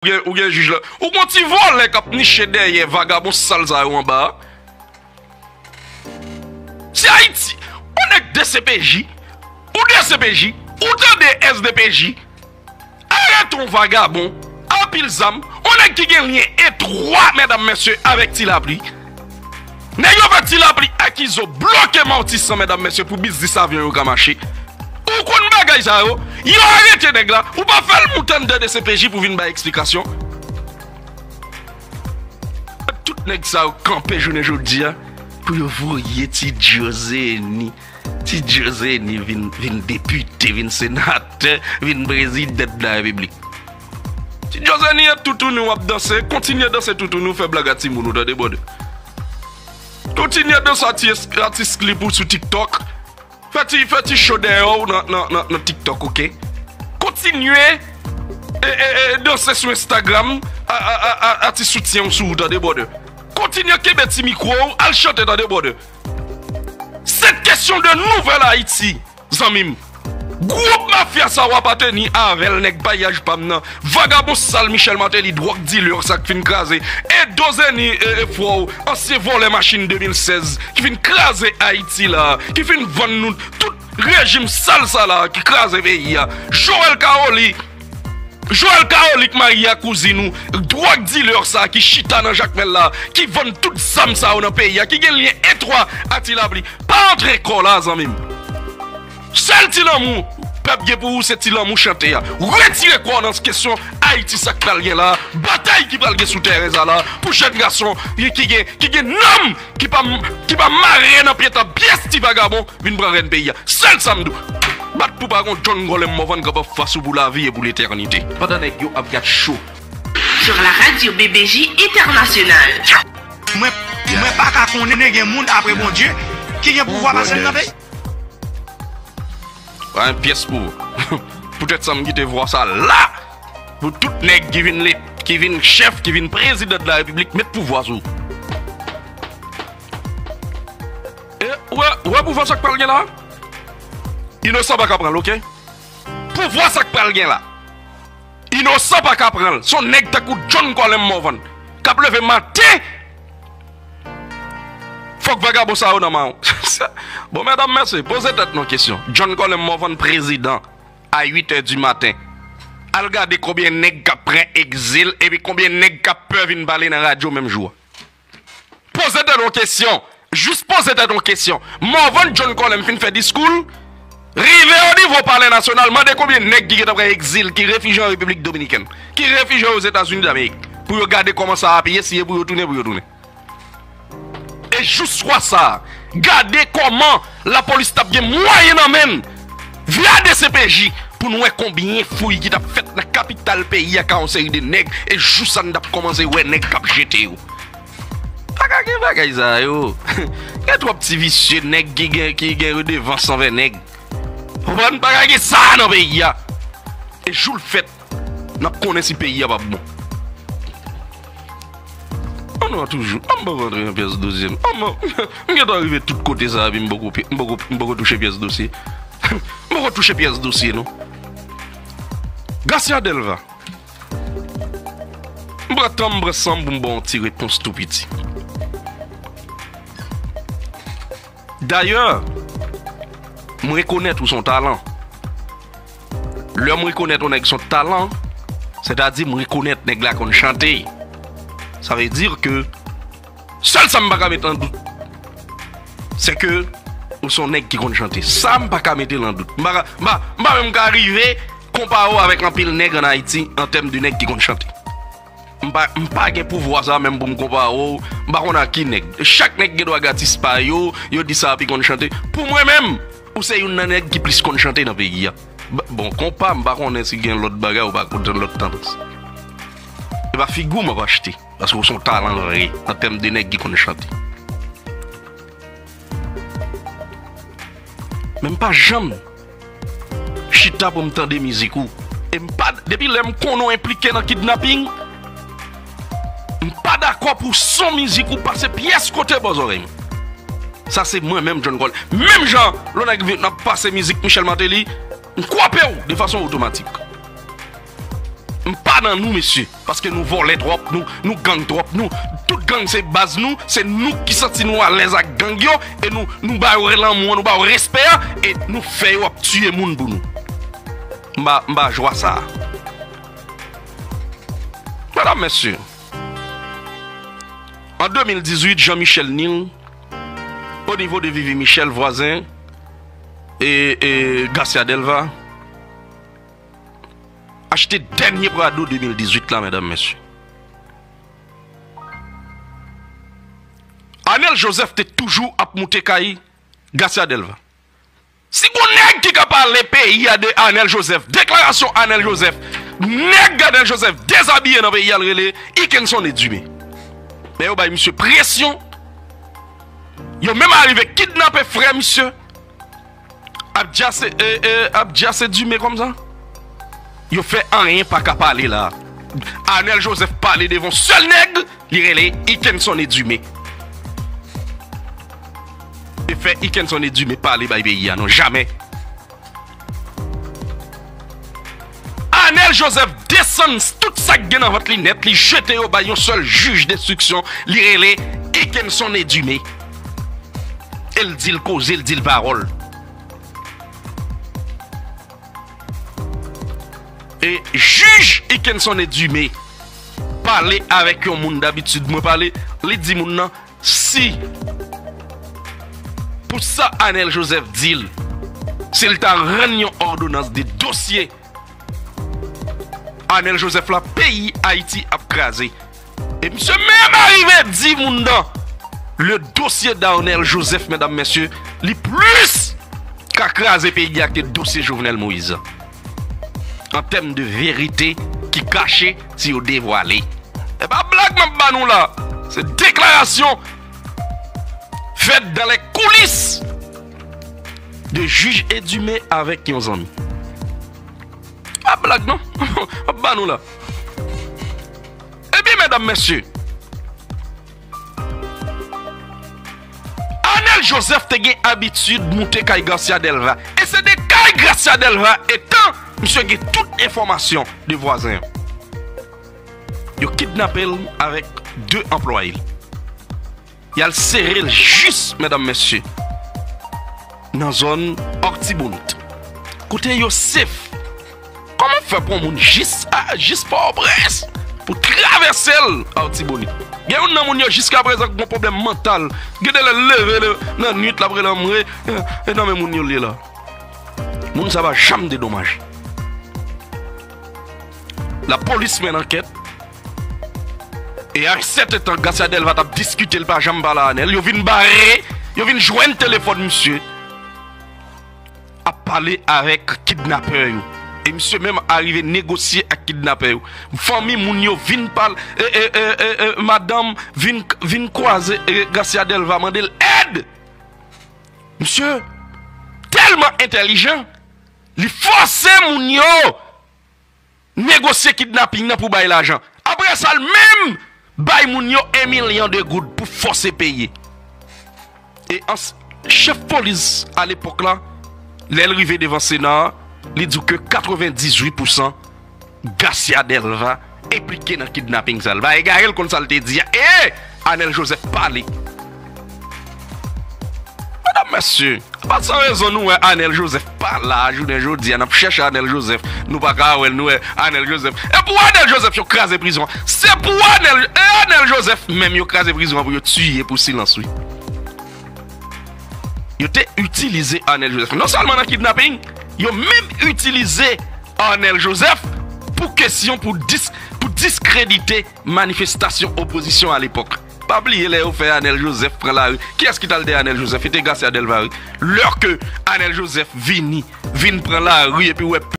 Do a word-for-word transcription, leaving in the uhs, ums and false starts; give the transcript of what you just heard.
Ou gen, ou gen jij la. Ou gon ti vòlè k ap niche dèyè vagabon sal sa yo anba a. Se Ayiti. Ou nèg D C P J. Ou D C P J. Ou tande S D P J. Arete yon vagabon. Anpil zam. Yon nèg ki gen lyen etwa, medam, mesye, avèk Ti Lapli. Nèg yo fè Ti Lapli akize w bloke Matisan, medam, mesye, pou biznis avyon yo ka mache. Ou konn bagay sa yo? Yo arete nèg la. Ou pa fè l moute anndan D C P J pou vin bay eksplikasyon. Tout nèg sa yo kanpe jounen jodi a pou yo voye Ti Djozeni. Ti Djozeni vin, vin depite, vin senatè, vin prezidan de la repiblik. Ti Djozeni, e toutouni w ap danse, kontinye danse toutouni w, fè blag a timoun ou, tande, brother. Kontinye danse a ti es-, a ti klip ou sou TikTok. Fè ti, fè ti cho dèyè w nan, nan, nan, nan TikTok, oke? Kontinye e, e, e, danse sou Instagram a, a, a, a, a ti soutyen w sou ou, tande, brother. Kontinye kenbe ti mikwo w, al chante, tande, brother. Cette question de nouvelle Haïti, zanmi m. Gwoup mafya sa w apateni avè l, nèg payaj pa m nan. Vagabon sal Michel Martelly, dwòg dilè sa k fin kraze. Edo Zeni, e, e, frè w, ansyen vòlè machin de mil sèz, ki fin kraze Ayiti la, ki fin vann nou tout rejim sal sa la, ki kraze peyi a. Joel Kaoli, Joel Kaoli k marye ak kouzin ou, dwòg dilè sa ki chita nan Jakmèl la, ki vann tout zam sa yo nan peyi a, ki gen lyen etwa a Ti Lapli. Pa antre kò la, zanmi m. Sèl ti lanmou pèp gen pou ou, se ti lanmou chante a. Retire kò w nan kesyon Ayiti, sa k pral gen la, batay ki pral gen sou tèren sa la, pou jèn gason ki, ki gen, ki gen nanm, ki pa, ki pa mare nan pye ta pyès ti vagabon vin pran rèn peyi a. Sèl sa m di w. Bat pou pa gon John Colem Morvan k ap anfas ou pou lavi e pou letènite. Pandan nèg yo ap gad cho. Sur la radio B B J International. Mwen, mwen pa ka konnen gen moun apre Bondye ki gen pouvwa pase m nan peyi. Pa yon pyès pou ou. Poutèt sa m kite vwa sa la. Pou tout nèg ki vin le, ki vin chèf, ki vin prezidan de la repiblik, met pouvwa sou. E, ou wè, ou wè pouvwa sa k pral gen la? Inosan pa ka pran l, oke? Pouvwa sa k pral gen la. Inosan pa ka pran l. Se yon nèg tankou John Colem Morvan k ap leve maten. Fòk vagabon sa yo nan men w. Bon, medam, mesye, poze tèt nou kesyon. John Colem Morvan prezidan a uit è di maten. Al gade konbyen nèg k ap pran egzil epi konbyen nèg k ap pè vin pale nan radyo menm jou a. Poze tèt nou kesyon. Jis poze tèt nou kesyon. Morvan John Colem fin fè diskou l, rive o nivo Palè Nasyonal, mande konbyen nèg ki gentan pran egzil, ki refijye an Repiblik Dominikèn, ki refijye Ozetazini Damerik, pou yo gade kòman sa ap ye, si e pou yo tounen, pou yo tounen. E jou swa sa a, gade kòman lapolis t ap gen mwayen nan men l via D C P J pou n wè konbyen fouy ki t ap fèt nan kapital peyi a ka yon seri de nèg, e jou sa n t ap kòmanse wè nèg k ap jete yo. Pa ka gen bagay sa yo. Gen twòp ti visye nèg ki gen, ki gen redevans anvè nèg. Konprann? Pa ka gen sa nan peyi a. E jou l fèt, n ap konnen si peyi a p ap bon. An nou an toujou. An m poko antre nan pyès dosye. An m, m gentan rive tout kote sa epi m poko, m poko, m poko touche pyès dosye. M poko touche pyès dosye, non. Garcia Delva. M pran tan m, pran san m pou m ba w yon ti repons tou piti. Dayè, m rekonèt ou se yon talan. Lè m rekonèt yon nèg se yon talan, sètadi m rekonèt nèg la konn chante. Sa vle di ke sèl sa m pa ka met an dout, se ke ou se yon nèg ki konn chante. Sa m pa ka mete l an dout. M pa ka, m pa, m pa menm ka rive konpare w avèk anpil nèg ann Ayiti an tèm de nèg ki konn chante. M pa, m pa gen pouvwa sa menm pou m konpare w. M pa konn ak ki nèg. Chak nèg gen dwa gen atis pa yo, yo di sa pi konn chante. Pou mwen menm, ou se youn nan nèg ki plis konn chante nan peyi a. Ba-, bon, konpa, m pa konnen si gen lòt bagay ou pa konn lòt tandans. E pa figi w m ap achte, paske w se yon talan vre, an tèm de nèg ki konn chante. Men m pa janm chita pou m tande mizik ou. E m pa, depi lè m konnen w enplike nan kidnaping, m pa dakò pou son mizik ou pase pyès kote bò zòrèy m. Sa se mwen menm, John Cole. Menm jan lè w nèg vin ap pase mizik Michel Martelly, m kwape w de fason otomatik. M pa nan nou, mesye. Paske nou vòlè twòp, nou, nou gang twòp, nou, tout gang se baz nou, se nou ki santi nou alèz ak gang yo, e nou, nou ba yo lanmou an, nou ba yo respè an, e nou fè yo ap tiye moun pou nou. M pa, m pa jwa sa a. Medam, mesye, an de mil dizuit, Jean Michel Nil, o nivo de Vivi Michel, vwazen, e, e Garcia Delva, achte dènye Prado de mil dizuit la, medam, mesye. Arnel Joseph te toujou ap moute kay Garcia Delva. Si gon nèg ki ka pale peyi a de Arnel Joseph, deklarasyon Arnel Joseph, nèg Arnel Joseph dezabiye nan peyi a, l rele Ikenson Edumé. Men yo bay misye presyon. Yo menm arive kidnape frè misye. Abdias, e, e, Abdias Edumé kòmsa. Yo fè anyen pa ka pale la. Arnel Joseph pale devan sèl nèg, li rele Ikenson Edumé. E fè Ikenson Edumé pale bay peyi a non, jamè. Arnel Joseph desann tout sa k gen nan vant li nèt, li jete yo bay yon sèl jij denstriksyon, li rele Ikenson Edumé. E l di l koze, l di l pawòl. E jij Ikenson Edumé pale avèk yon moun, dabitid mwen pale, li di moun nan, si pou sa Arnel Joseph di l, si l ta rann yon òdonans de dosye Arnel Joseph la, peyi Ayiti ap kraze. E misye menm arive di moun nan, le dossier d'Arnel Joseph, medam, mesye, li plis ka kraze peyi a ke dosye Jovenel Moïse an tèm de verite ki kache si yo devwale. E pa blag m ap ba nou la. Se deklarasyon fèt dans les coulisses de jij Edumé avèk yon zanmi. Pa blag non. M ap ba nou la. Ebyen, medam, mesye, Arnel Joseph te gen abitid moute kay Garcia Delva. E se de kay Garcia Delva etan misye gen tout enfòmasyon de vwazen an. Yo kidnape l avèk de anplwaye l. Y al sere l jis, medam, mesye, nan zòn Artibonit. Kote yo sef. Kòman fè pou yon moun jis a, jis Pòtoprens pou travèse l Artibonit? Gen youn nan moun yo jiskaprezan ki gon pwoblèm mantal. Gen de lè l leve le, nan nwit, l ap rele anmwe, e, e nan men moun yo l ye la. Moun sa pa janm dedomaje. Lapolis mennen ankèt. E a sèten tan, Garcia Delva t ap diskite, l pa janm pale a Arnel. Yo vin bare, yo vin jwenn telefòn misye ap pale avèk kidnapè yo. E misye menm arive negosye ak kidnapè yo. Fanmi moun yo vin pale, e, e, e, e, e, madanm vin, vin kwaze, e, Garcia Delva mande l èd. Misye tèlman entèlijan, li fòse moun yo negosye kidnaping nan pou bay lajan. Apre sa, l menm bay moun yo en milyon de goud pou fòse peye. E ans-, chèf polis alepòk la, lè l rive devan Sena a, li di w ke katrevendizuit pousan Garcia Delva enplike nan kidnaping sa. L pa egare, l konn sa l te di a. E Arnel Joseph pale. Medam, mesye, pa san rezon nou wè Arnel Joseph pa la jounen jodi a. N ap chèche Arnel Joseph, nou pa ka wè l, nou wè Arnel Joseph. E pou Arnel Joseph yo kraze prizon an. Se pou Arnel, e Arnel Joseph menm yo kraze prizon an pou yo tiye pou silans, wi. Yo te itilize Arnel Joseph. Non sèlman nan kidnaping, yo menm itilize Arnel Joseph pou kesyon, pou dis-, pou diskredite manifestasyon opozisyon alepòk. Pa bliye lè yo fè Arnel Joseph pran lari. Kiyès ki t al dèyè Arnel Joseph? E te Garcia Delva, wi. Lè ke Arnel Joseph vini, vin pran lari epi wè